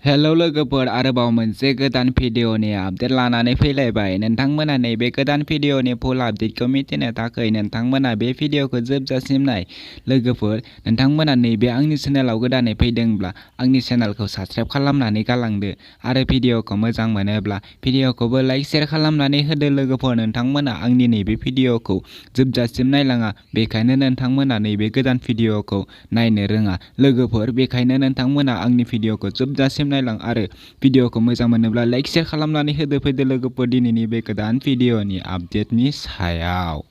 Hello लोगोफोर, आरोबाव मोनसे गोदान भिडिअनि आपडेट लानानै फैलायबाय। नोंथांमोना नैबे गोदान भिडिअनि फुल आपडेटखौ मिथिनो थाखाय नोंथांमोना बे भिडिअखौ जोबजासिम नाय। लोगोफोर, नोंथांमोना नैबे आंनि चेनेलाव गोदानै फैदोंब्ला आंनि चेनेलखौ साबस्क्राइब खालामनानै गालांदो आरो भिडिअखौ मोजां मोनोब्ला भिडिअखौबो लाइक शेयार खालामनानै होदो। लोगोफोर, नोंथांमोना आंनि नैबे भिडिअखौ जोबजासिम नायलाङा, बेखायनो नोंथांमोना नैबे गोदान भिडिअखौ नायनो रोङा। लोगोफोर, बेखायनो नोंथांमोना आंनि भिडिअखौ जोबजासिम नायलां आरो भिडिअखौ मोजां मोनोब्ला लाइक शेयार खालामनानै होदो। फैदो लोगोफोर, दिनैनि बे गोदान भिडिअनि आपडेटनि सायाव।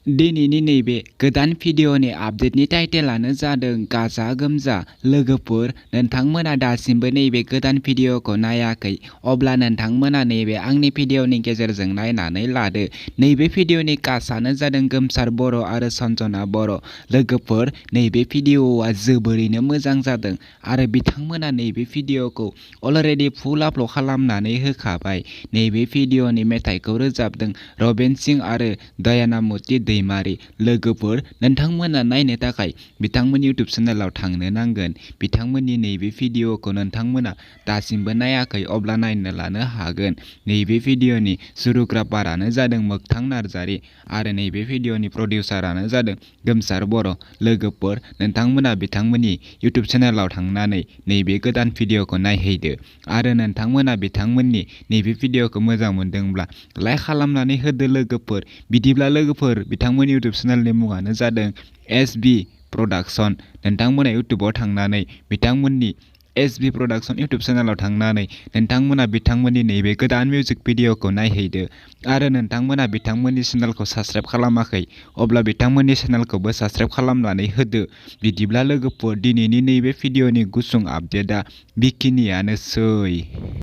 दिनैनि नैबे गोदान भिडिअनि आपडेटनि टाइटेलानो जादों गाजा गोमजा। लोगोफोर, नोंथांमोना दासिमबो नैबे गोदान भिडिअखौ नायाखै, अब्ला नोंथांमोना नैबे आंनि भिडिअनि गेजेरजों नायनानै लादो। नैबे भिडिअनि कास्टआनो जादों गोमसार बर' आरो सन्जना बर'। लोगोफोर, नैबे भिडिअआ जोबोरैनो मोजां जादों आरो बिथांमोना नैबे भिडिअखौ अलरेडि फुल आपल'ड खालामनानै होखाबाय। नैबे भिडिअनि मेथाइखौ रोजाबदों रबिन सिंह आरो दयानामुति दैमारि। लोगोफोर, नोंथांमोना नायनो थाखाय बिथांमोननि इउटुब चेनेलाव थांनो नांगोन। बिथांमोननि नैबे भिडिअखौ नोंथांमोना दासिमबो नायाखै, अब्ला नायनो लानो हागोन। नैबे भिडिअनि सुरुग्राफारानो जादों मोगथां नार्जारि आरो नैबे भिडिअनि प्रडिउसारानो जादों गोमसार बर'। लोगोफोर, नोंथांमोना बिथांमोननि इउटुब चेनेलाव थांनानै नैबे गोदान भिडिअखौ नायहैदो आरो नोंथांमोना बिथांमोननि नैबे भिडिअखौ मोजां मोनदोंब्ला लाइक खालामनानै होदो। लोगोफोर, बिदिब्ला लोगोफोर, बिथांमोननि इउटुब चेनेलनि मुङानो जादों SB प्रडाक्शन। नोंथांमोना इउटुबाव थांनानै बिथांमोननि SB प्रडाक्शन इउटुब चेनेलाव थांनानै नोंथांमोना बिथांमोननि नैबे गोदान मिउजिक भिडिअखौ नायहैदो आरो नोंथांमोना बिथांमोननि चेनेलखौ साबस्क्राइब खालामाखै, अब्ला बिथांमोननि चेनेलखौबो साबस्क्राइब खालामनानै होदो। बिदिब्ला लोगोफोर, दिनैनि नैबे भिडिअनि गुसुं आपडेटआ बेखिनियानोसै।